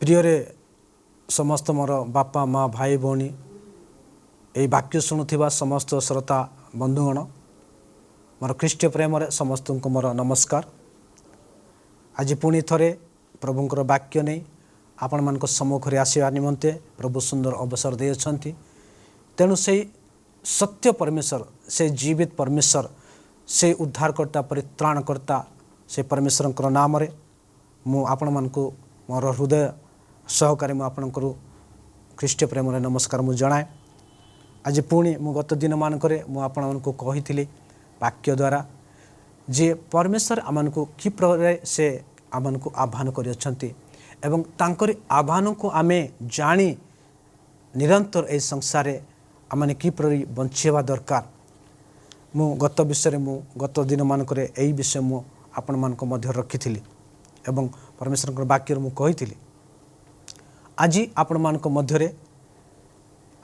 ପ୍ରିୟରେ ସମସ୍ତ ମୋର ବାପା, ମା, ଭାଇ, ଭଉଣୀ, ଏହି ବାକ୍ୟ ଶୁଣୁଥିବା ସମସ୍ତ ଶ୍ରୋତା ବନ୍ଧୁଗଣ, ମୋର ଖ୍ରୀଷ୍ଟ ପ୍ରେମରେ ସମସ୍ତଙ୍କୁ ମୋର ନମସ୍କାର। ଆଜି ପୁଣି ଥରେ ପ୍ରଭୁଙ୍କର ବାକ୍ୟ ନେଇ ଆପଣମାନଙ୍କ ସମ୍ମୁଖରେ ଆସିବା ନିମନ୍ତେ ପ୍ରଭୁ ସୁନ୍ଦର ଅବସର ଦେଇଅଛନ୍ତି। ତେଣୁ ସେଇ ସତ୍ୟ ପରମେଶ୍ୱର, ସେ ଜୀବିତ ପରମେଶ୍ୱର, ସେ ଉଦ୍ଧାରକର୍ତ୍ତା, ପରିତ୍ରାଣକର୍ତ୍ତା, ସେ ପରମେଶ୍ୱରଙ୍କର ନାମରେ ମୁଁ ଆପଣମାନଙ୍କୁ ମୋର ହୃଦୟ ସହକାରେ ମୁଁ ଆପଣଙ୍କର ଖ୍ରୀଷ୍ଟ ପ୍ରେମରେ ନମସ୍କାର ମୁଁ ଜଣାଏ। ଆଜି ପୁଣି ମୁଁ ଗତ ଦିନମାନଙ୍କରେ ମୁଁ ଆପଣମାନଙ୍କୁ କହିଥିଲି ବାକ୍ୟ ଦ୍ୱାରା ଯେ ପରମେଶ୍ୱର ଆମମାନଙ୍କୁ କି ପ୍ରକାରେ ସେ ଆମମାନଙ୍କୁ ଆହ୍ୱାନ କରିଅଛନ୍ତି ଏବଂ ତାଙ୍କରି ଆହ୍ୱାନକୁ ଆମେ ଜାଣି ନିରନ୍ତର ଏହି ସଂସାରରେ ଆମମାନେ କିପରି ବଞ୍ଚିବା ଦରକାର, ମୁଁ ଗତ ବିଷୟରେ ମୁଁ ଗତ ଦିନମାନଙ୍କରେ ଏହି ବିଷୟ ମୁଁ ଆପଣମାନଙ୍କ ମଧ୍ୟରେ ରଖିଥିଲି ଏବଂ ପରମେଶ୍ୱରଙ୍କର ବାକ୍ୟରେ ମୁଁ କହିଥିଲି। ଆଜି ଆପଣମାନଙ୍କ ମଧ୍ୟରେ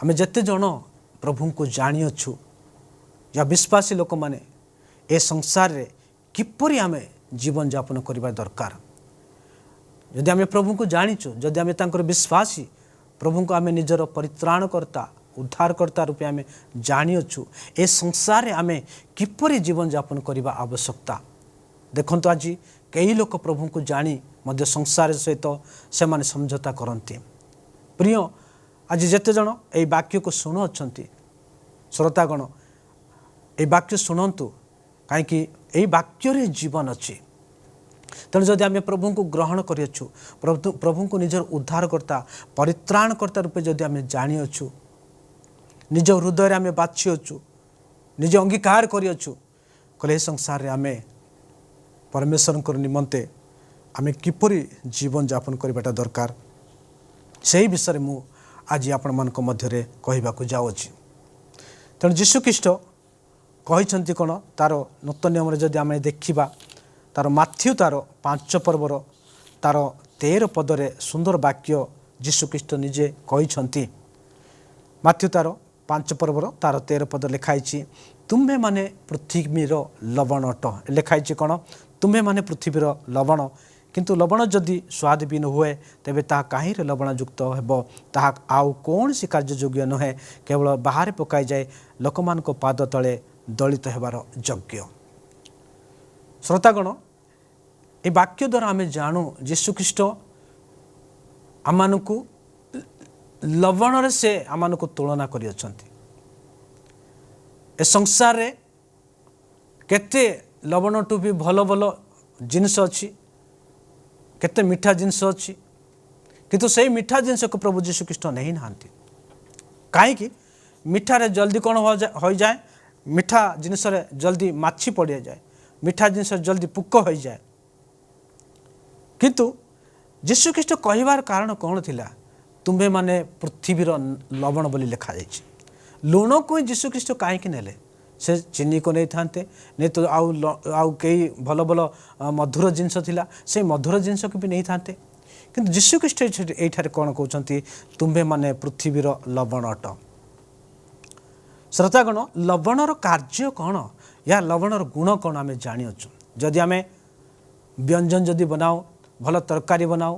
ଆମେ ଯେତେ ଜଣ ପ୍ରଭୁଙ୍କୁ ଜାଣିଅଛୁ या ବିଶ୍ୱାସୀ ଲୋକମାନେ, ଏ ସଂସାରରେ କିପରି ଆମେ ଜୀବନଯାପନ କରିବା ଦରକାର। ଯଦି ଆମେ ପ୍ରଭୁଙ୍କୁ ଜାଣିଛୁ, ଯଦି ଆମେ ତାଙ୍କର ବିଶ୍ୱାସୀ, ପ୍ରଭୁଙ୍କୁ ଆମେ ନିଜର ପରିତ୍ରାଣକର୍ତ୍ତା, ଉଦ୍ଧାରକର୍ତ୍ତା ରୂପେ ଆମେ ଜାଣିଅଛୁ, ଏ ସଂସାରରେ ଆମେ କିପରି ଜୀବନଯାପନ କରିବା ଆବଶ୍ୟକତା। ଦେଖନ୍ତୁ, ଆଜି କେହି ଲୋକ ପ୍ରଭୁଙ୍କୁ ଜାଣି ମଧ୍ୟ ସଂସାର ସହିତ ସେମାନେ ସମଝୋତା କରନ୍ତି। ପ୍ରିୟ, ଆଜି ଯେତେ ଜଣ ଏଇ ବାକ୍ୟକୁ ଶୁଣୁଅଛନ୍ତି, ଶ୍ରୋତାଗଣ, ଏଇ ବାକ୍ୟ ଶୁଣନ୍ତୁ, କାହିଁକି ଏଇ ବାକ୍ୟରେ ଜୀବନ ଅଛି। ତେଣୁ ଯଦି ଆମେ ପ୍ରଭୁଙ୍କୁ ଗ୍ରହଣ କରିଅଛୁ, ପ୍ରଭୁଙ୍କୁ ନିଜର ଉଦ୍ଧାରକର୍ତ୍ତା, ପରିତ୍ରାଣକର୍ତ୍ତା ରୂପେ ଯଦି ଆମେ ଜାଣିଅଛୁ, ନିଜ ହୃଦୟରେ ଆମେ ବାଛିଅଛୁ, ନିଜ ଅଙ୍ଗୀକାର କରିଅଛୁ, କହିଲେ ଏହି ସଂସାରରେ ଆମେ ପରମେଶ୍ୱରଙ୍କର ନିମନ୍ତେ ଆମେ କିପରି ଜୀବନଯାପନ କରିବାଟା ଦରକାର, ସେହି ବିଷୟରେ ମୁଁ ଆଜି ଆପଣମାନଙ୍କ ମଧ୍ୟରେ କହିବାକୁ ଯାଉଅଛି। ତେଣୁ ଯୀଶୁଖ୍ରୀଷ୍ଟ କହିଛନ୍ତି କ'ଣ, ତାର ନୂତନ ନିୟମରେ ଯଦି ଆମେ ଦେଖିବା, ତାର ମାଥ୍ୟୁ ତାର 5 ପର୍ବର ତାର 13 ପଦରେ ସୁନ୍ଦର ବାକ୍ୟ ଯୀଶୁଖ୍ରୀଷ୍ଟ ନିଜେ କହିଛନ୍ତି। ମାଥ୍ୟୁ ତାର 5 ପର୍ବର ତାର 13 ପଦ ଲେଖା ହେଇଛି, "ତୁମ୍ଭେମାନେ ପୃଥିବୀର ଲବଣ ଅଟ।" ଲେଖା ହେଇଛି କ'ଣ? ତୁମ୍ଭେମାନେ ପୃଥିବୀର ଲବଣ। କିନ୍ତୁ ଲବଣ ଯଦି ସ୍ୱାଦବିହୀନ ହୁଏ, ତେବେ ତାହା କାହିଁରେ ଲବଣଯୁକ୍ତ ହେବ? ତାହା ଆଉ କୌଣସି କାର୍ଯ୍ୟଯୋଗ୍ୟ ନୁହେଁ, କେବଳ ବାହାରେ ପକାଇଯାଇ ଲୋକମାନଙ୍କ ପାଦ ତଳେ ଦଳିତ ହେବାର ଯୋଗ୍ୟ। ଶ୍ରୋତାଗଣ, ଏ ବାକ୍ୟ ଦ୍ୱାରା ଆମେ ଜାଣୁ ଯୀଶୁଖ୍ରୀଷ୍ଟ ଆମମାନଙ୍କୁ ଲବଣରେ ସେ ଆମମାନଙ୍କୁ ତୁଳନା କରିଅଛନ୍ତି। ଏ ସଂସାରରେ କେତେ ଲବଣଠୁ ବି ଭଲ ଭଲ ଜିନିଷ ଅଛି, କେତେ ମିଠା ଜିନିଷ ଅଛି, କିନ୍ତୁ ସେଇ ମିଠା ଜିନିଷକୁ ପ୍ରଭୁ ଯୀଶୁଖ୍ରୀଷ୍ଟ ନେଇନାହାନ୍ତି। କାହିଁକି? ମିଠାରେ ଜଲ୍ଦି କ'ଣ ହୋଇଯାଏ? ମିଠା ଜିନିଷରେ ଜଲ୍ଦି ମାଛି ପଡ଼ିଯାଏ, ମିଠା ଜିନିଷ ଜଲ୍ଦି ପୋକ ହୋଇଯାଏ। କିନ୍ତୁ ଯୀଶୁଖ୍ରୀଷ୍ଟ କହିବାର କାରଣ କ'ଣ ଥିଲା? ତୁମ୍ଭେମାନେ ପୃଥିବୀର ଲବଣ ବୋଲି ଲେଖାଯାଇଛି। ଲୁଣକୁ ହିଁ ଯୀଶୁଖ୍ରୀଷ୍ଟ କାହିଁକି ନେଲେ? ସେ ଚିନିକୁ ନେଇଥାନ୍ତେ, ନେଇ ତ ଆଉ କେହି ଭଲ ଭଲ ମଧୁର ଜିନିଷ ଥିଲା, ସେଇ ମଧୁର ଜିନିଷକୁ ବି ନେଇଥାନ୍ତେ। କିନ୍ତୁ ଯୀଶୁଖ୍ରୀଷ୍ଟ ଏଇଠାରେ କ'ଣ କହୁଛନ୍ତି? ତୁମ୍ଭେମାନେ ପୃଥିବୀର ଲବଣ ଅଟ। ଶ୍ରୋତାଗଣ, ଲବଣର କାର୍ଯ୍ୟ କ'ଣ ୟା ଲବଣର ଗୁଣ କ'ଣ ଆମେ ଜାଣିଅଛୁ। ଯଦି ଆମେ ବ୍ୟଞ୍ଜନ ଯଦି ବନାଉ, ଭଲ ତରକାରୀ ବନାଉ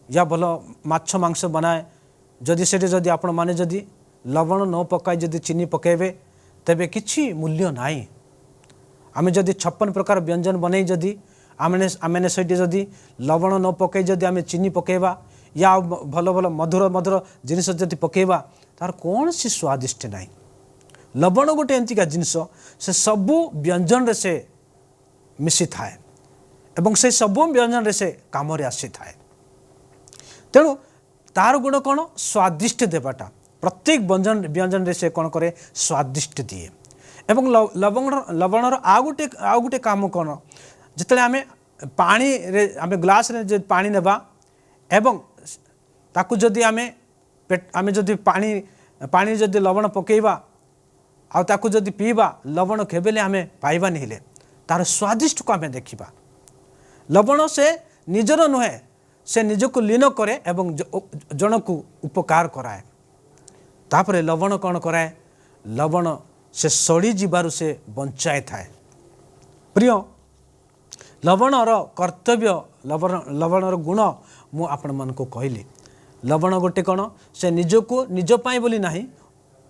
ୟା ଭଲ ମାଛ ମାଂସ ବନାଏ, ଯଦି ସେଠି ଯଦି ଆପଣମାନେ ଯଦି ଲବଣ ନ ପକାଇ ଯଦି ଚିନି ପକାଇବେ, ତେବେ କିଛି ମୂଲ୍ୟ ନାହିଁ। ଆମେ ଯଦି 56 ପ୍ରକାର ବ୍ୟଞ୍ଜନ ବନେଇ ଯଦି ଆମେ ସେଇଠି ଯଦି ଲବଣ ନ ପକାଇ ଯଦି ଆମେ ଚିନି ପକାଇବା ୟା ଆଉ ଭଲ ଭଲ ମଧୁର ମଧୁର ଜିନିଷ ଯଦି ପକାଇବା, ତାର କୌଣସି ସ୍ୱାଦିଷ୍ଟ ନାହିଁ। ଲବଣ ଗୋଟେ ଏମିତିକା ଜିନିଷ, ସେ ସବୁ ବ୍ୟଞ୍ଜନରେ ସେ ମିଶିଥାଏ ଏବଂ ସେ ସବୁ ବ୍ୟଞ୍ଜନରେ ସେ କାମରେ ଆସିଥାଏ। ତେଣୁ ତାର ଗୁଣ କ'ଣ? ସ୍ୱାଦିଷ୍ଟ ଦେବାଟା। ପ୍ରତ୍ୟେକ ବ୍ୟଞ୍ଜନରେ ସେ କ'ଣ କରେ? ସ୍ୱାଦିଷ୍ଟ ଦିଏ। ଏବଂ ଲବଣର ଆଉ ଗୋଟେ କାମ କ'ଣ? ଯେତେବେଳେ ଆମେ ପାଣିରେ, ଆମେ ଗ୍ଲାସରେ ଯଦି ପାଣି ନେବା ଏବଂ ତାକୁ ଯଦି ଆମେ ଯଦି ପାଣି ଯଦି ଲବଣ ପକାଇବା ଆଉ ତାକୁ ଯଦି ପିଇବା, ଲବଣ କେବେଲେ ଆମେ ପାଇବାନି, ହେଲେ ତାର ସ୍ୱାଦିଷ୍ଟକୁ ଆମେ ଦେଖିବା। ଲବଣ ସେ ନିଜର ନୁହେଁ, ସେ ନିଜକୁ ଲୀନ କରେ ଏବଂ ଜଣକୁ ଉପକାର କରାଏ। ତାପରେ ଲବଣ କ'ଣ କରାଏ? ଲବଣ ସେ ସଢ଼ିଯିବାରୁ ସେ ବଞ୍ଚାଇଥାଏ। ପ୍ରିୟ, ଲବଣର କର୍ତ୍ତବ୍ୟ, ଲବଣର ଗୁଣ ମୁଁ ଆପଣମାନଙ୍କୁ କହିଲି। ଲବଣ ଗୋଟେ କ'ଣ, ସେ ନିଜକୁ ନିଜ ପାଇଁ ବୋଲି ନାହିଁ,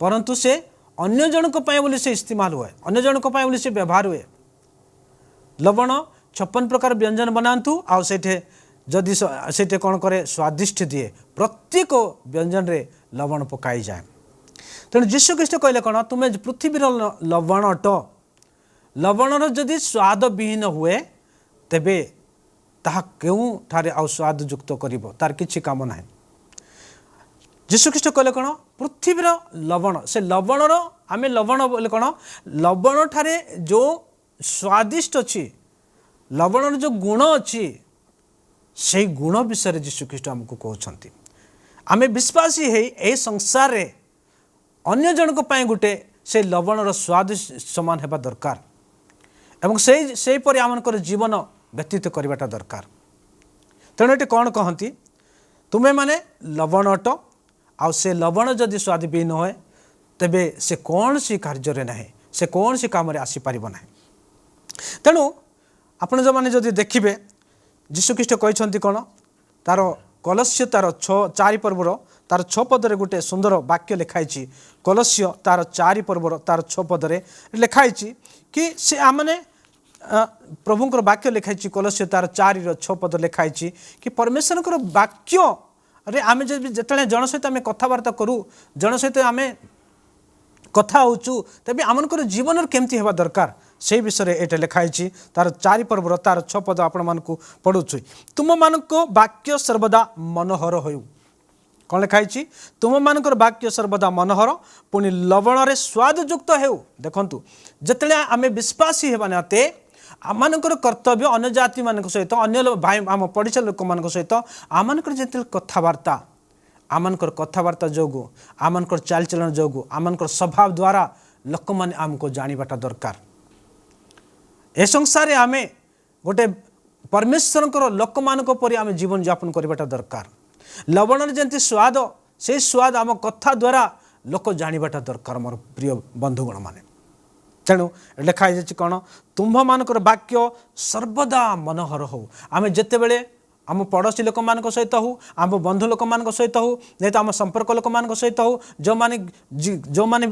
ପରନ୍ତୁ ସେ ଅନ୍ୟ ଜଣଙ୍କ ପାଇଁ ବୋଲି ସେ ଇସ୍ତେମାଲ ହୁଏ, ଅନ୍ୟ ଜଣଙ୍କ ପାଇଁ ବୋଲି ସେ ବ୍ୟବହାର ହୁଏ। ଲବଣ 56 ପ୍ରକାର ବ୍ୟଞ୍ଜନ ବନାନ୍ତୁ, ଆଉ ସେଇଠି ଯଦି ସେଇଠି କ'ଣ କରେ, ସ୍ୱାଦିଷ୍ଟ ଦିଏ। ପ୍ରତ୍ୟେକ ବ୍ୟଞ୍ଜନରେ ଲବଣ ପକାଇଯାଏ। ତେଣୁ ଯୀଶୁଖ୍ରୀଷ୍ଟ କହିଲେ କ'ଣ, ତୁମେ ପୃଥିବୀର ଲବଣ ଅଟ। ଲବଣର ଯଦି ସ୍ୱାଦବିହୀନ ହୁଏ, ତେବେ ତାହା କେଉଁଠାରେ ଆଉ ସ୍ୱାଦଯୁକ୍ତ କରିବ? ତାର କିଛି କାମ ନାହିଁ। ଯୀଶୁଖ୍ରୀଷ୍ଟ କହିଲେ କ'ଣ, ପୃଥିବୀର ଲବଣ। ସେ ଲବଣର, ଆମେ ଲବଣ ବୋଲେ କ'ଣ, ଲବଣଠାରେ ଯେଉଁ ସ୍ୱାଦିଷ୍ଟ ଅଛି, ଲବଣର ଯେଉଁ ଗୁଣ ଅଛି, ସେଇ ଗୁଣ ବିଷୟରେ ଯୀଶୁଖ୍ରୀଷ୍ଟ ଆମକୁ କହୁଛନ୍ତି। ଆମେ ବିଶ୍ୱାସୀ ହେଇ ଏହି ସଂସାରରେ ଅନ୍ୟ ଜଣଙ୍କ ପାଇଁ ଗୋଟେ ସେ ଲବଣର ସ୍ୱାଦ ସମାନ ହେବା ଦରକାର ଏବଂ ସେହିପରି ଆମମାନଙ୍କର ଜୀବନ ବ୍ୟତୀତ କରିବାଟା ଦରକାର। ତେଣୁ ଏଠି କ'ଣ କହନ୍ତି? ତୁମେମାନେ ଲବଣ ଅଟ, ଆଉ ସେ ଲବଣ ଯଦି ସ୍ୱାଦବିହୀନ ହୁଏ, ତେବେ ସେ କୌଣସି କାର୍ଯ୍ୟରେ ନାହିଁ, ସେ କୌଣସି କାମରେ ଆସିପାରିବ ନାହିଁ। ତେଣୁ ଆପଣ ଯେଉଁମାନେ ଯଦି ଦେଖିବେ, ଯୀଶୁଖ୍ରୀଷ୍ଟ କହିଛନ୍ତି କ'ଣ, ତାର କଲସ୍ୟ ତାର 4 ପର୍ବର ତାର 6 ପଦରେ ଗୋଟେ ସୁନ୍ଦର ବାକ୍ୟ ଲେଖା ହେଇଛି। କଲସ୍ୟ ତାର 4 ପର୍ବର ତାର 6 ପଦରେ ଲେଖା ହେଇଛି କି ସେ ଆମମାନେ ପ୍ରଭୁଙ୍କର ବାକ୍ୟ ଲେଖା ହେଇଛି। କଲସ୍ୟ ତାର 4ର 6 ପଦ ଲେଖା ହେଇଛି କି ପରମେଶ୍ୱରଙ୍କର ବାକ୍ୟରେ ଆମେ ଯଦି ଯେତେବେଳେ ଜଣ ସହିତ ଆମେ କଥାବାର୍ତ୍ତା କରୁ, ଜଣ ସହିତ ଆମେ କଥା ହେଉଛୁ, ତେବେ ଆମମାନଙ୍କର ଜୀବନରେ କେମିତି ହେବା ଦରକାର, ସେଇ ବିଷୟରେ ଏଇଟା ଲେଖା ହେଇଛି। ତାର 4 ପର୍ବର ତାର 6 ପଦ ଆପଣମାନଙ୍କୁ ପଢ଼ୁଛୁ। ତୁମମାନଙ୍କ ବାକ୍ୟ ସର୍ବଦା ମନୋହର ହେଉ। କ'ଣ ଲେଖା ହେଇଛି? ତୁମମାନଙ୍କର ବାକ୍ୟ ସର୍ବଦା ମନୋହର, ପୁଣି ଲବଣରେ ସ୍ୱାଦଯୁକ୍ତ ହେଉ। ଦେଖନ୍ତୁ, ଯେତେବେଳେ ଆମେ ବିଶ୍ୱାସୀ ହେବା ନାତେ ଆମମାନଙ୍କର କର୍ତ୍ତବ୍ୟ ଅନ୍ୟ ଜାତିମାନଙ୍କ ସହିତ, ଅନ୍ୟ ଭାଇ, ଆମ ପଡ଼ିଶା ଲୋକମାନଙ୍କ ସହିତ ଆମମାନଙ୍କର ଯେତେବେଳେ କଥାବାର୍ତ୍ତା, ଆମମାନଙ୍କର କଥାବାର୍ତ୍ତା ଯୋଗୁଁ, ଆମମାନଙ୍କର ଚାଲିଚଳନ ଯୋଗୁଁ, ଆମମାନଙ୍କର ସ୍ୱଭାବ ଦ୍ୱାରା ଲୋକମାନେ ଆମକୁ ଜାଣିବାଟା ଦରକାର। ଏ ସଂସାରରେ ଆମେ ଗୋଟେ ପରମେଶ୍ୱରଙ୍କର ଲୋକମାନଙ୍କ ପରି ଆମେ ଜୀବନଯାପନ କରିବାଟା ଦରକାର। ଲବଣରେ ଯେମିତି ସ୍ୱାଦ, ସେଇ ସ୍ୱାଦ ଆମ କଥା ଦ୍ୱାରା ଲୋକ ଜାଣିବାଟା ଦରକାର, ମୋର ପ୍ରିୟ ବନ୍ଧୁଗଣ ମାନେ। ତେଣୁ ଲେଖା ହେଇଯାଇଛି କ'ଣ, ତୁମ୍ଭମାନଙ୍କର ବାକ୍ୟ ସର୍ବଦା ମନୋହର ହଉ। ଆମେ ଯେତେବେଳେ ଆମ ପଡ଼ୋଶୀ ଲୋକମାନଙ୍କ ସହିତ ହଉ, ଆମ ବନ୍ଧୁ ଲୋକମାନଙ୍କ ସହିତ ହଉ, ନାଇଁ ତ ଆମ ସମ୍ପର୍କ ଲୋକମାନଙ୍କ ସହିତ ହଉ, ଯେଉଁମାନେ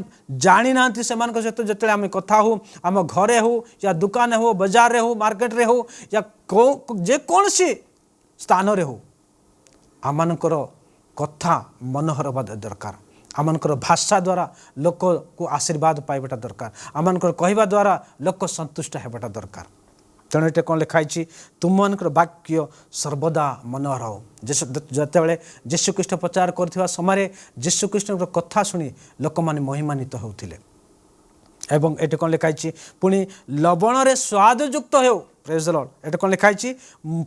ଜାଣିନାହାନ୍ତି ସେମାନଙ୍କ ସହିତ ଯେତେବେଳେ ଆମେ କଥା ହଉ, ଆମ ଘରେ ହଉ ୟା ଦୋକାନରେ ହଉ, ବଜାରରେ ହଉ, ମାର୍କେଟରେ ହଉ ୟା କେଉଁ ଯେକୌଣସି ସ୍ଥାନରେ ହଉ, ଆମମାନଙ୍କର କଥା ମନୋହର ହେବା ଦରକାର। ଆମମାନଙ୍କର ଭାଷା ଦ୍ୱାରା ଲୋକକୁ ଆଶୀର୍ବାଦ ପାଇବାଟା ଦରକାର। ଆମମାନଙ୍କର କହିବା ଦ୍ୱାରା ଲୋକ ସନ୍ତୁଷ୍ଟ ହେବାଟା ଦରକାର। ତେଣୁ ଏଠି କ'ଣ ଲେଖା ହେଇଛି? ତୁମମାନଙ୍କର ବାକ୍ୟ ସର୍ବଦା ମନୋହର ହଉ। ଯେତେବେଳେ ଯୀଶୁଖ୍ରୀଷ୍ଟ ପ୍ରଚାର କରୁଥିବା ସମୟରେ ଯୀଶୁଖ୍ରୀଷ୍ଟଙ୍କର କଥା ଶୁଣି ଲୋକମାନେ ମହିମାନ୍ୱିତ ହେଉଥିଲେ। ଏବଂ ଏଠି କ'ଣ ଲେଖା ହେଇଛି? ପୁଣି ଲବଣରେ ସ୍ୱାଦଯୁକ୍ତ ହେଉ। ପ୍ରେଜ୍ ଲର୍ଡ। ଏଠି କ'ଣ ଲେଖା ହେଇଛି?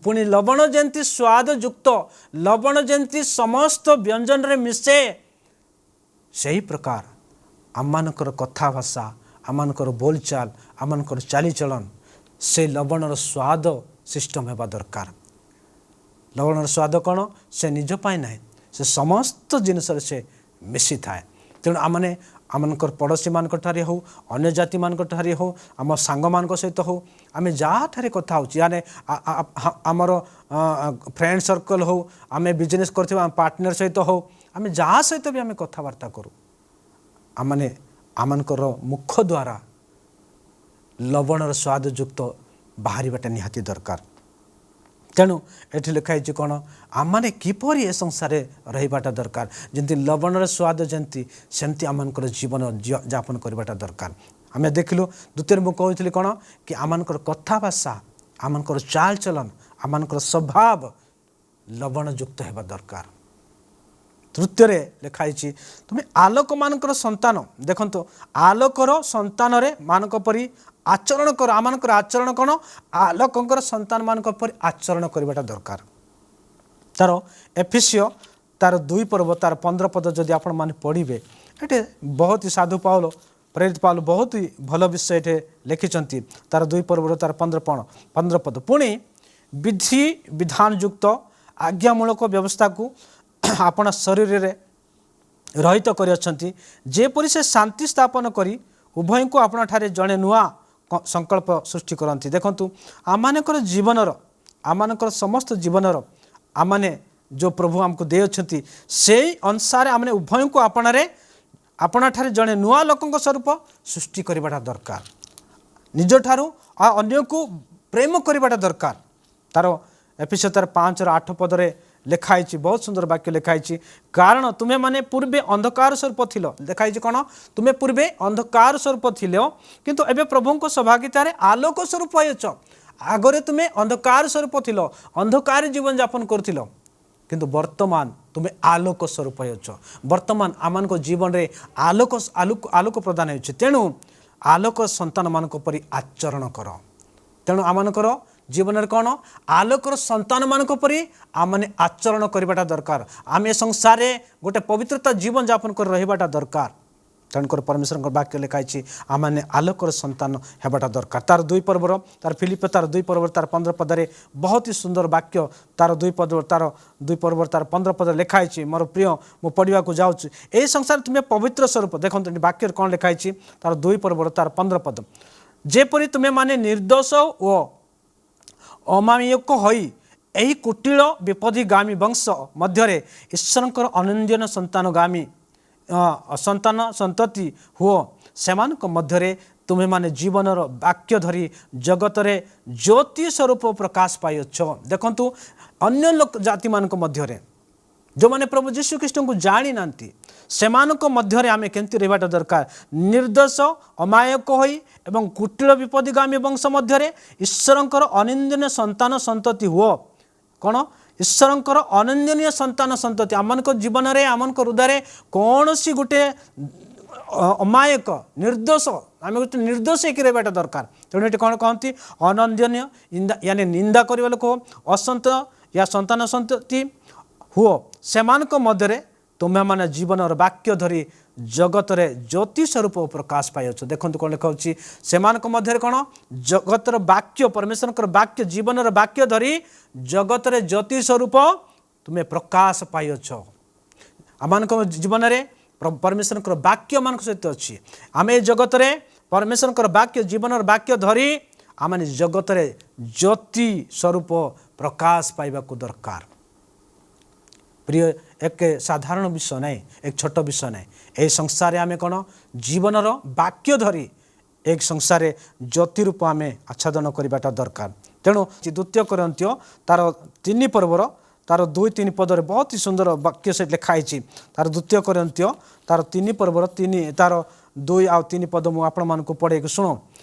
ପୁଣି ଲବଣ ଯେମିତି ସ୍ୱାଦଯୁକ୍ତ, ଲବଣ ଯେମିତି ସମସ୍ତ ବ୍ୟଞ୍ଜନରେ ମିଶେ, ସେହି ପ୍ରକାର ଆମମାନଙ୍କର କଥା ଭାଷା, ଆମମାନଙ୍କର ବୋଲଚାଲ, ଆମମାନଙ୍କର ଚାଲିଚଳନ ସେ ଲବଣର ସ୍ୱାଦ ସିଷ୍ଟମ୍ ହେବା ଦରକାର। ଲବଣର ସ୍ୱାଦ କ'ଣ? ସେ ନିଜ ପାଇଁ ନାହିଁ, ସେ ସମସ୍ତ ଜିନିଷରେ ସେ ମିଶିଥାଏ। ତେଣୁ ଆମମାନେ ଆମମାନଙ୍କର ପଡ଼ୋଶୀମାନଙ୍କ ଠାରେ ହେଉ, ଅନ୍ୟ ଜାତିମାନଙ୍କ ଠାରେ ହେଉ, ଆମ ସାଙ୍ଗମାନଙ୍କ ସହିତ ହେଉ, ଆମେ ଯାହାଠାରେ କଥା ହେଉଛୁ, यानी ଆମର ଫ୍ରେଣ୍ଡ ସର୍କଲ୍ ହେଉ, ଆମେ ବିଜନେସ୍ କରୁଥିବା ଆମ ପାର୍ଟନର ସହିତ ହେଉ, ଆମେ ଯାହା ସହିତ ବି ଆମେ କଥାବାର୍ତ୍ତା କରୁ, ଆମମାନେ ଆମମାନଙ୍କର ମୁଖ ଦ୍ୱାରା ଲବଣର ସ୍ୱାଦଯୁକ୍ତ ବାହାରିବାଟା ନିହାତି ଦରକାର। ତେଣୁ ଏଠି ଲେଖା ହେଇଛି କ'ଣ, ଆମମାନେ କିପରି ଏ ସଂସାରରେ ରହିବାଟା ଦରକାର। ଯେମିତି ଲବଣର ସ୍ୱାଦ ଯେମିତି, ସେମିତି ଆମମାନଙ୍କର ଜୀବନ ଯାପନ କରିବାଟା ଦରକାର। ଆମେ ଦେଖିଲୁ, ଦ୍ୱିତୀୟରେ ମୁଁ କହୁଥିଲି କ'ଣ କି ଆମମାନଙ୍କର କଥା ଭାଷା, ଆମମାନଙ୍କର ଚାଲଚଲନ, ଆମମାନଙ୍କର ସ୍ୱଭାବ ଲବଣଯୁକ୍ତ ହେବା ଦରକାର। ତୃତୀୟରେ ଲେଖା ହେଇଛି, ତୁମେ ଆଲୋକମାନଙ୍କର ସନ୍ତାନ। ଦେଖନ୍ତୁ, ଆଲୋକର ସନ୍ତାନରେ ମାନଙ୍କ ପରି ଆଚରଣ କର। ଆମମାନଙ୍କର ଆଚରଣ କ'ଣ? ଆଲୋକଙ୍କର ସନ୍ତାନମାନଙ୍କ ପରି ଆଚରଣ କରିବାଟା ଦରକାର। ତାର ଏଫିସିଓ ତାର 2 ପର୍ବ ତାର 15 ପଦ ଯଦି ଆପଣମାନେ ପଢ଼ିବେ, ଏଠି ବହୁତ ହି ସାଧୁ ପାଉଲ, ପ୍ରେରିତ ପାଉଲ ବହୁତ ହି ଭଲ ବିଷୟ ଏଠି ଲେଖିଛନ୍ତି। ତାର 2 ପର୍ବର ତାର 15 ପଦ, ପୁଣି ବିଧି ବିଧାନଯୁକ୍ତ ଆଜ୍ଞାମୂଳକ ବ୍ୟବସ୍ଥାକୁ ଆପଣା ଶରୀରରେ ରହିତ କରିଅଛନ୍ତି, ଯେପରି ସେ ଶାନ୍ତି ସ୍ଥାପନ କରି ଉଭୟଙ୍କୁ ଆପଣାଠାରେ ଜଣେ ନୂଆ ସଂକଳ୍ପ ସୃଷ୍ଟି କରନ୍ତି। ଦେଖନ୍ତୁ, ଆମମାନଙ୍କର ଜୀବନର, ଆମମାନଙ୍କର ସମସ୍ତ ଜୀବନର ଆମମାନେ ଯେଉଁ ପ୍ରଭୁ ଆମକୁ ଦେଇଅଛନ୍ତି, ସେଇ ଅନୁସାରେ ଆମେ ଉଭୟଙ୍କୁ ଆପଣାରେ ଆପଣାଠାରେ ଜଣେ ନୂଆ ଲୋକଙ୍କ ସ୍ୱରୂପ ସୃଷ୍ଟି କରିବାଟା ଦରକାର। ନିଜଠାରୁ ଆଉ ଅନ୍ୟକୁ ପ୍ରେମ କରିବାଟା ଦରକାର। ତାର ଏଫିସ ତାର 5ର 8 ପଦରେ ଲେଖା ହେଇଛି, ବହୁତ ସୁନ୍ଦର ବାକ୍ୟ ଲେଖା ହେଇଛି, କାରଣ ତୁମେମାନେ ପୂର୍ବେ ଅନ୍ଧକାର ସ୍ୱରୂପ ଥିଲ। ଲେଖା ହେଇଛି କ'ଣ? ତୁମେ ପୂର୍ବେ ଅନ୍ଧକାର ସ୍ୱରୂପ ଥିଲ, କିନ୍ତୁ ଏବେ ପ୍ରଭୁଙ୍କ ସହଭାଗିତାରେ ଆଲୋକ ସ୍ୱରୂପ ହୋଇଅଛ। ଆଗରେ ତୁମେ ଅନ୍ଧକାର ସ୍ୱରୂପ ଥିଲ, ଅନ୍ଧକାର ଜୀବନଯାପନ କରୁଥିଲ, କିନ୍ତୁ ବର୍ତ୍ତମାନ ତୁମେ ଆଲୋକ ସ୍ୱରୂପ ହେଉଛ। ବର୍ତ୍ତମାନ ଆମମାନଙ୍କ ଜୀବନରେ ଆଲୋକ ଆଲୋକ ଆଲୋକ ପ୍ରଦାନ ହେଉଛି। ତେଣୁ ଆଲୋକ ସନ୍ତାନମାନଙ୍କ ପରି ଆଚରଣ କର। ତେଣୁ ଆମମାନଙ୍କର ଜୀବନରେ କ'ଣ ଆଲୋକର ସନ୍ତାନମାନଙ୍କ ପରି ଆମମାନେ ଆଚରଣ କରିବାଟା ଦରକାର। ଆମେ ସଂସାରରେ ଗୋଟେ ପବିତ୍ରତା ଜୀବନଯାପନ କରି ରହିବାଟା ଦରକାର। ତେଣୁକରି ପରମେଶ୍ୱରଙ୍କ ବାକ୍ୟ ଲେଖା ହେଇଛି, ଆମମାନେ ଆଲୋକର ସନ୍ତାନ ହେବାଟା ଦରକାର। ତାର 2 ପର୍ବର, ତାର ଫିଲିପ ତାର 2 ପର୍ବର ତାର 15 ପଦରେ ବହୁତ ହି ସୁନ୍ଦର ବାକ୍ୟ। ତାର 2 ପଦ, ତାର 2 ପର୍ବର ତାର 15 ପଦରେ ଲେଖା ହେଇଛି। ମୋର ପ୍ରିୟ, ମୁଁ ପଢ଼ିବାକୁ ଯାଉଛି। ଏହି ସଂସାର ତୁମେ ପବିତ୍ର ସ୍ୱରୂପ। ଦେଖନ୍ତୁ, ଏଠି ବାକ୍ୟରେ କ'ଣ ଲେଖା ହେଇଛି। ତାର 2 ପର୍ବର ତାର 15 ପଦ, ଯେପରି ତୁମେମାନେ ନିର୍ଦ୍ଦୋଷ ଓ ଅମାୟିକ ହୋଇ ଏହି କୁଟିଳ ବିପଥଗାମୀ ବଂଶ ମଧ୍ୟରେ ଈଶ୍ୱରଙ୍କର ଅନିନ୍ଦ୍ୟ ସନ୍ତାନଗାମୀ ସନ୍ତାନ ସନ୍ତତି ହୁଅ, ସେମାନଙ୍କ ମଧ୍ୟରେ ତୁମେମାନେ ଜୀବନର ବାକ୍ୟ ଧରି ଜଗତରେ ଜ୍ୟୋତି ସ୍ୱରୂପ ପ୍ରକାଶ ପାଇଅଛ। ଦେଖନ୍ତୁ, ଅନ୍ୟ ଲୋକ ଜାତିମାନଙ୍କ ମଧ୍ୟରେ, ଯେଉଁମାନେ ପ୍ରଭୁ ଯୀଶୁ ଖ୍ରୀଷ୍ଟଙ୍କୁ ଜାଣିନାହାନ୍ତି, ସେମାନଙ୍କ ମଧ୍ୟରେ ଆମେ କେମିତି ରହିବାଟା ଦରକାର? ନିର୍ଦ୍ଦୋଷ ଅମାୟକ ହୋଇ ଏବଂ କୁଟିଳ ବିପଥଗାମୀ ବଂଶ ମଧ୍ୟରେ ଈଶ୍ୱରଙ୍କର ଅନିନ୍ଦନୀୟ ସନ୍ତାନ ସନ୍ତତି ହୁଅ। କ'ଣ? ଈଶ୍ୱରଙ୍କର ଅନିନ୍ଦନୀୟ ସନ୍ତାନ ସନ୍ତତି। ଆମମାନଙ୍କ ଜୀବନରେ, ଆମମାନଙ୍କ ହୃଦୟରେ କୌଣସି ଗୋଟେ ଅମାୟକ, ନିର୍ଦ୍ଦୋଷ, ଆମେ ଗୋଟେ ନିର୍ଦ୍ଦୋଷ ହେଇକି ରହିବାଟା ଦରକାର। ତେଣୁ ଏଠି କ'ଣ କହନ୍ତି? ଅନିନ୍ଦନୀୟ, ୟାନି ନିନ୍ଦା କରିବା ଲୋକ, ଅସନ୍ତ ୟା ସନ୍ତାନ ସନ୍ତତି ହୁଅ, ସେମାନଙ୍କ ମଧ୍ୟରେ ତୁମେମାନେ ଜୀବନର ବାକ୍ୟ ଧରି ଜଗତରେ ଜ୍ୟୋତି ସ୍ୱରୂପ ପ୍ରକାଶ ପାଇଅଛ। ଦେଖନ୍ତୁ କ'ଣ ଲେଖା ହେଉଛି। ସେମାନଙ୍କ ମଧ୍ୟରେ କ'ଣ? ଜଗତର ବାକ୍ୟ, ପରମେଶ୍ୱରଙ୍କର ବାକ୍ୟ, ଜୀବନର ବାକ୍ୟ ଧରି ଜଗତରେ ଜ୍ୟୋତି ସ୍ୱରୂପ ତୁମେ ପ୍ରକାଶ ପାଇଅଛ। ଆମମାନଙ୍କ ଜୀବନରେ ପରମେଶ୍ୱରଙ୍କର ବାକ୍ୟ ମାନଙ୍କ ସହିତ ଅଛି। ଆମେ ଏ ଜଗତରେ ପରମେଶ୍ୱରଙ୍କର ବାକ୍ୟ, ଜୀବନର ବାକ୍ୟ ଧରି ଆମେ ଜଗତରେ ଜ୍ୟୋତି ସ୍ୱରୂପ ପ୍ରକାଶ ପାଇବାକୁ ଦରକାର। ପ୍ରିୟ, ଏକ ସାଧାରଣ ବିଷୟ ନାହିଁ, ଏକ ଛୋଟ ବିଷୟ ନାହିଁ। ଏହି ସଂସାରରେ ଆମେ କ'ଣ ଜୀବନର ବାକ୍ୟ ଧରି ଏକ ସଂସାରରେ ଜ୍ୟୋତି ରୂପ ଆମେ ଆଚ୍ଛାଦନ କରିବାଟା ଦରକାର। ତେଣୁ ଦ୍ୱିତୀୟ କରିନ୍ଥୀୟ ତାର 3 ପର୍ବର ତାର 2-3 ପଦରେ ବହୁତ ହି ସୁନ୍ଦର ବାକ୍ୟ ସେଠି ଲେଖା ହେଇଛି। ତାର ଦ୍ୱିତୀୟ କରିନ୍ଥୀୟ ତାର 3 ପର୍ବର 3, ତାର 2 ଆଉ 3 ପଦ ମୁଁ ଆପଣମାନଙ୍କୁ ପଢ଼େଇକି ଶୁଣ।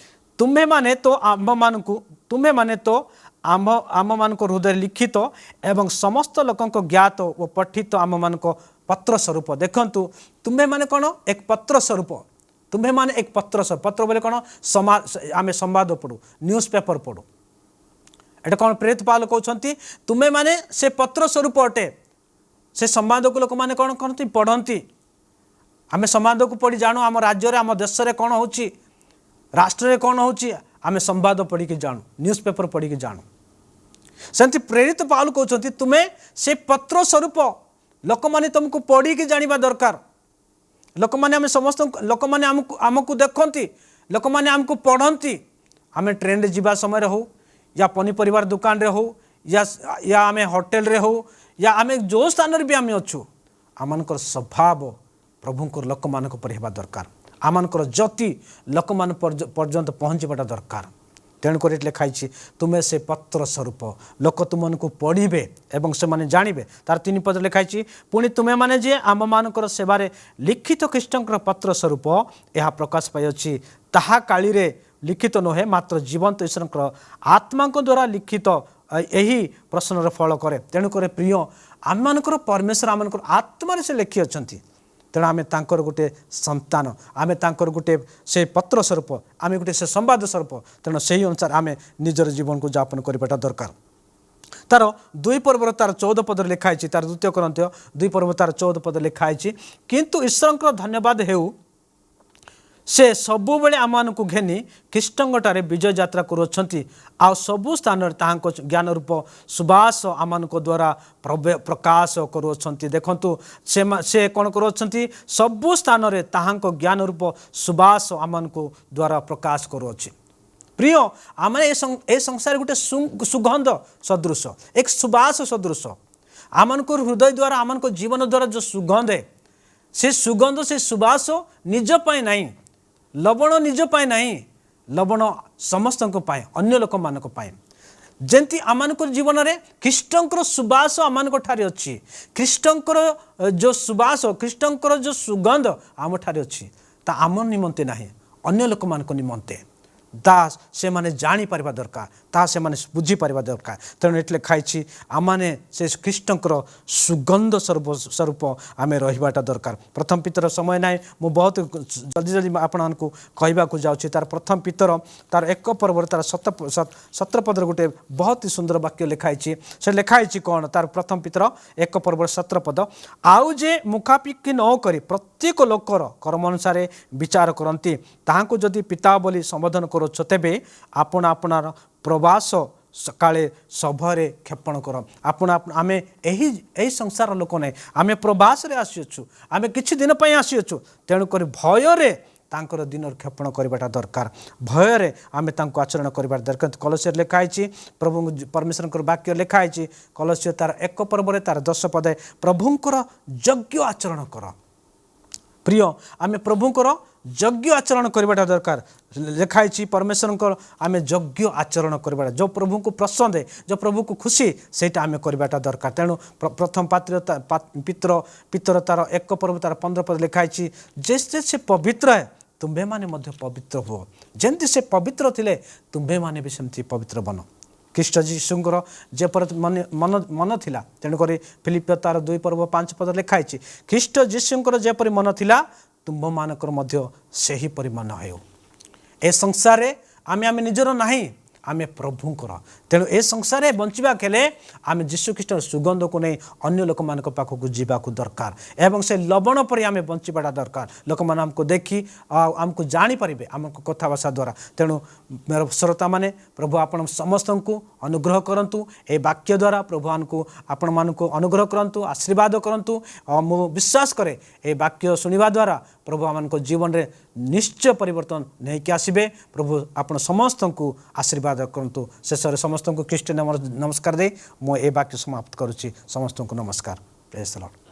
ତୁମେମାନେ ତ ଆମ୍ଭମାନଙ୍କ ହୃଦୟରେ ଲିଖିତ ଏବଂ ସମସ୍ତ ଲୋକଙ୍କ ଜ୍ଞାତ ଓ ପଠିତ ଆମ୍ଭମାନଙ୍କ ପତ୍ର ସ୍ୱରୂପ। ଦେଖନ୍ତୁ, ତୁମେମାନେ କ'ଣ ଏକ ପତ୍ର ସ୍ୱରୂପ। ତୁମେମାନେ ଏକ ପତ୍ର ସ୍ୱରୂପ। ପତ୍ର ବୋଲେ କ'ଣ? ଆମେ ସମ୍ବାଦ ପଢ଼ୁ, ନ୍ୟୁଜ୍ ପେପର ପଢ଼ୁ। ଏଟା କ'ଣ ପ୍ରେରିତ ପାଉଲ କହୁଛନ୍ତି? ତୁମେମାନେ ସେ ପତ୍ର ସ୍ୱରୂପ ଅଟେ। ସେ ସମ୍ବାଦକୁ ଲୋକମାନେ କ'ଣ କରନ୍ତି? ପଢ଼ନ୍ତି। ଆମେ ସମ୍ବାଦକୁ ପଢ଼ି ଜାଣୁ ଆମ ରାଜ୍ୟରେ, ଆମ ଦେଶରେ କ'ଣ ହେଉଛି, ରାଷ୍ଟ୍ରରେ କ'ଣ ହେଉଛି। ଆମେ ସମ୍ବାଦ ପଢ଼ିକି ଜାଣୁ, ନ୍ୟୁଜ୍ ପେପର ପଢ଼ିକି ଜାଣୁ। ସେମିତି ପ୍ରେରିତ ପାଉଲ କହୁଛନ୍ତି, ତୁମେ ସେ ପତ୍ର ସ୍ୱରୂପ। ଲୋକମାନେ ତୁମକୁ ପଢ଼ିକି ଜାଣିବା ଦରକାର। ଲୋକମାନେ, ଆମେ ସମସ୍ତଙ୍କୁ, ଲୋକମାନେ ଆମକୁ ଦେଖନ୍ତି, ଲୋକମାନେ ଆମକୁ ପଢ଼ନ୍ତି। ଆମେ ଟ୍ରେନରେ ଯିବା ସମୟରେ ହଉ, ୟା ପନିପରିବାର ଦୋକାନରେ ହଉ, ୟା ଆମେ ହୋଟେଲରେ ହଉ, ୟା ଆମେ ଯେଉଁ ସ୍ଥାନରେ ବି ଆମେ ଅଛୁ, ଆମମାନଙ୍କର ସ୍ୱଭାବ ପ୍ରଭୁଙ୍କର ଲୋକମାନଙ୍କ ପରି ହେବା ଦରକାର। ଆମମାନଙ୍କର ଜ୍ୟୋତି ଲୋକମାନଙ୍କ ପର୍ଯ୍ୟନ୍ତ ପହଞ୍ଚିବାଟା ଦରକାର। ତେଣୁକରି ଏଠି ଲେଖା ହେଇଛି, ତୁମେ ସେ ପତ୍ର ସ୍ୱରୂପ, ଲୋକ ତୁମମାନଙ୍କୁ ପଢ଼ିବେ ଏବଂ ସେମାନେ ଜାଣିବେ। ତାର 3 ପଦରେ ଲେଖା ହେଇଛି, ପୁଣି ତୁମେମାନେ ଯେ ଆମ୍ଭମାନଙ୍କର ସେବାରେ ଲିଖିତ ଖ୍ରୀଷ୍ଟଙ୍କର ପତ୍ର ସ୍ୱରୂପ ଏହା ପ୍ରକାଶ ପାଇଅଛି, ତାହା କାଳିରେ ଲିଖିତ ନୁହେଁ, ମାତ୍ର ଜୀବନ୍ତ ଈଶ୍ୱରଙ୍କର ଆତ୍ମାଙ୍କ ଦ୍ୱାରା ଲିଖିତ ଏହି ପ୍ରଶ୍ନର ଫଳ କରେ। ତେଣୁକରି ପ୍ରିୟ, ଆମମାନଙ୍କର ପରମେଶ୍ୱର ଆମମାନଙ୍କର ଆତ୍ମାରେ ସେ ଲେଖିଅଛନ୍ତି। ତେଣୁ ଆମେ ତାଙ୍କର ଗୋଟେ ସନ୍ତାନ, ଆମେ ତାଙ୍କର ଗୋଟେ ସେ ପତ୍ର ସ୍ୱରୂପ, ଆମେ ଗୋଟେ ସେ ସମ୍ବାଦ ସ୍ୱରୂପ। ତେଣୁ ସେହି ଅନୁସାରେ ଆମେ ନିଜର ଜୀବନକୁ ଯାପନ କରିବାଟା ଦରକାର। ତାର 2 ପର୍ବର ତାର 14 ପଦରେ ଲେଖା ହେଇଛି। ତାର ଦ୍ୱିତୀୟ କରିନ୍ଥୀୟ 2 ପର୍ବ ତାର 14 ପଦରେ ଲେଖା ହେଇଛି, କିନ୍ତୁ ଈଶ୍ୱରଙ୍କର ଧନ୍ୟବାଦ ହେଉ, ସେ ସବୁବେଳେ ଆମମାନଙ୍କୁ ଘେନି ଖ୍ରୀଷ୍ଟଙ୍କଠାରେ ବିଜୟ ଯାତ୍ରା କରୁଅଛନ୍ତି, ଆଉ ସବୁ ସ୍ଥାନରେ ତାହାଙ୍କ ଜ୍ଞାନ ରୂପ ସୁବାସ ଆମମାନଙ୍କ ଦ୍ୱାରା ପ୍ରକାଶ କରୁଅଛନ୍ତି। ଦେଖନ୍ତୁ, ସେ କ'ଣ କରୁଅଛନ୍ତି? ସବୁ ସ୍ଥାନରେ ତାହାଙ୍କ ଜ୍ଞାନ ରୂପ ସୁବାସ ଆମମାନଙ୍କ ଦ୍ୱାରା ପ୍ରକାଶ କରୁଅଛି। ପ୍ରିୟ, ଆମେ ଏ ସଂସାରରେ ଗୋଟେ ସୁଗନ୍ଧ ସଦୃଶ, ଏକ ସୁବାସ ସଦୃଶ। ଆମମାନଙ୍କ ହୃଦୟ ଦ୍ୱାରା, ଆମମାନଙ୍କ ଜୀବନ ଦ୍ୱାରା ଯେଉଁ ସୁଗନ୍ଧ, ସେ ସୁଗନ୍ଧ, ସେ ସୁବାସ ନିଜ ପାଇଁ ନାହିଁ। ଲବଣ ନିଜ ପାଇଁ ନାହିଁ, ଲବଣ ସମସ୍ତଙ୍କ ପାଇଁ, ଅନ୍ୟ ଲୋକମାନଙ୍କ ପାଇଁ। ଯେମିତି ଆମମାନଙ୍କ ଜୀବନରେ ଖ୍ରୀଷ୍ଟଙ୍କର ସୁବାସ ଆମମାନଙ୍କ ଠାରେ ଅଛି, ଖ୍ରୀଷ୍ଟଙ୍କର ଯେଉଁ ସୁବାସ, ଖ୍ରୀଷ୍ଟଙ୍କର ଯେଉଁ ସୁଗନ୍ଧ ଆମଠାରେ ଅଛି, ତା ଆମ ନିମନ୍ତେ ନାହିଁ, ଅନ୍ୟ ଲୋକମାନଙ୍କ ନିମନ୍ତେ। ତାହା ସେମାନେ ଜାଣିପାରିବା ଦରକାର, ତାହା ସେମାନେ ବୁଝିପାରିବା ଦରକାର। ତେଣୁ ଏଠି ଲେଖା ହେଇଛି, ଆମମାନେ ସେ ଖ୍ରୀଷ୍ଟଙ୍କର ସୁଗନ୍ଧ ସ୍ୱରୂପ ଆମେ ରହିବାଟା ଦରକାର। ପ୍ରଥମ ପିତର, ସମୟ ନାହିଁ, ମୁଁ ବହୁତ ଜଲ୍ଦି ଜଲ୍ଦି ଆପଣମାନଙ୍କୁ କହିବାକୁ ଯାଉଛି। ତାର ପ୍ରଥମ ପିତର ତାର 1 ପର୍ବରେ ତାର 17 ପଦରେ ଗୋଟେ ବହୁତ ସୁନ୍ଦର ବାକ୍ୟ ଲେଖା ହେଇଛି। ସେ ଲେଖା ହେଇଛି କ'ଣ? ତାର ପ୍ରଥମ ପିତର 1 ପର୍ବର 17 ପଦ, ଆଉ ଯେ ମୁଖାପେକ୍ଷି ନ କରି ପ୍ରତ୍ୟେକ ଲୋକର କର୍ମ ଅନୁସାରେ ବିଚାର କରନ୍ତି, ତାହାଙ୍କୁ ଯଦି ପିତା ବୋଲି ସମ୍ବୋଧନ କରୁଛ, ତେବେ ଆପଣ ଆପଣାର ପ୍ରବାସ ସକାଳେ ସଭୟରେ କ୍ଷେପଣ କର। ଆପଣ ଆମେ ଏହି ସଂସାର ଲୋକ ନାହିଁ, ଆମେ ପ୍ରବାସରେ ଆସିଅଛୁ, ଆମେ କିଛି ଦିନ ପାଇଁ ଆସିଅଛୁ। ତେଣୁକରି ଭୟରେ ତାଙ୍କର ଦିନର କ୍ଷେପଣ କରିବାଟା ଦରକାର, ଭୟରେ ଆମେ ତାଙ୍କୁ ଆଚରଣ କରିବାଟା ଦରକାର। କଲସୀୟରେ ଲେଖା ହେଇଛି, ପ୍ରଭୁଙ୍କ ପରମେଶ୍ୱରଙ୍କର ବାକ୍ୟ ଲେଖା ହେଇଛି କଲସୀୟ ତାର 1 ପର୍ବରେ ତାର 10 ପଦେ, ପ୍ରଭୁଙ୍କର ଯୋଗ୍ୟ ଆଚରଣ କର। ପ୍ରିୟ, ଆମେ ପ୍ରଭୁଙ୍କର ଯୋଗ୍ୟ ଆଚରଣ କରିବାଟା ଦରକାର। ଲେଖା ହେଇଛି ପରମେଶ୍ୱରଙ୍କର ଆମେ ଯୋଗ୍ୟ ଆଚରଣ କରିବାଟା, ଯେଉଁ ପ୍ରଭୁଙ୍କୁ ପସନ୍ଦ, ଯେଉଁ ପ୍ରଭୁକୁ ଖୁସି, ସେଇଟା ଆମେ କରିବାଟା ଦରକାର। ତେଣୁ ପ୍ରଥମ ପାତ୍ର ପିତର ତାର 1 ପର୍ବ ତାର 15 ପଦ ଲେଖା ହେଇଛି, ଯେ ସେ ପବିତ୍ର ହେ ତୁମ୍ଭେମାନେ ମଧ୍ୟ ପବିତ୍ର ହୁଅ। ଯେମିତି ସେ ପବିତ୍ର ଥିଲେ, ତୁମ୍ଭେମାନେ ବି ସେମିତି ପବିତ୍ର ବନ। ଖ୍ରୀଷ୍ଟ ଯୀଶୁଙ୍କର ଯେପରି ମନ ଥିଲା, ତେଣୁକରି ଫିଲିପ୍ପୀୟ ତାର 2 ପର୍ବ 5 ପଦ ଲେଖା ହେଇଛି, ଖ୍ରୀଷ୍ଟ ଯୀଶୁଙ୍କର ଯେପରି ମନ ଥିଲା, ତୁମ୍ଭମାନଙ୍କର ମଧ୍ୟ ସେହିପରି ମନ ହେଉ। ଏ ସଂସାରରେ ଆମେ ନିଜର ନାହିଁ, ଆମେ ପ୍ରଭୁଙ୍କର। ତେଣୁ ଏ ସଂସାରରେ ବଞ୍ଚିବାକୁ ହେଲେ ଆମେ ଯୀଶୁଖ୍ରୀଷ୍ଟର ସୁଗନ୍ଧକୁ ନେଇ ଅନ୍ୟ ଲୋକମାନଙ୍କ ପାଖକୁ ଯିବାକୁ ଦରକାର ଏବଂ ସେ ଲବଣ ପରି ଆମେ ବଞ୍ଚିବାଟା ଦରକାର। ଲୋକମାନେ ଆମକୁ ଦେଖି ଆଉ ଆମକୁ ଜାଣିପାରିବେ ଆମକୁ କଥାଭାଷା ଦ୍ୱାରା। ତେଣୁ ମୋର ଶ୍ରୋତାମାନେ, ପ୍ରଭୁ ଆପଣ ସମସ୍ତଙ୍କୁ ଅନୁଗ୍ରହ କରନ୍ତୁ। ଏ ବାକ୍ୟ ଦ୍ୱାରା ପ୍ରଭୁ ଆପଣମାନଙ୍କୁ ଅନୁଗ୍ରହ କରନ୍ତୁ, ଆଶୀର୍ବାଦ କରନ୍ତୁ। ଆଉ ମୁଁ ବିଶ୍ୱାସ କରେ ଏ ବାକ୍ୟ ଶୁଣିବା ଦ୍ୱାରା ପ୍ରଭୁ ଆମମାନଙ୍କ ଜୀବନରେ ନିଶ୍ଚୟ ପରିବର୍ତ୍ତନ ନେଇକି ଆସିବେ। ପ୍ରଭୁ ଆପଣ ସମସ୍ତଙ୍କୁ ଆଶୀର୍ବାଦ କରନ୍ତୁ। ଶେଷରେ ସମସ୍ତଙ୍କୁ ଖ୍ରୀଷ୍ଟ ନାମରେ ନମସ୍କାର ଦେଇ ମୁଁ ଏ ବାକ୍ୟ ସମାପ୍ତ କରୁଛି। ସମସ୍ତଙ୍କୁ ନମସ୍କାର। Praise the Lord.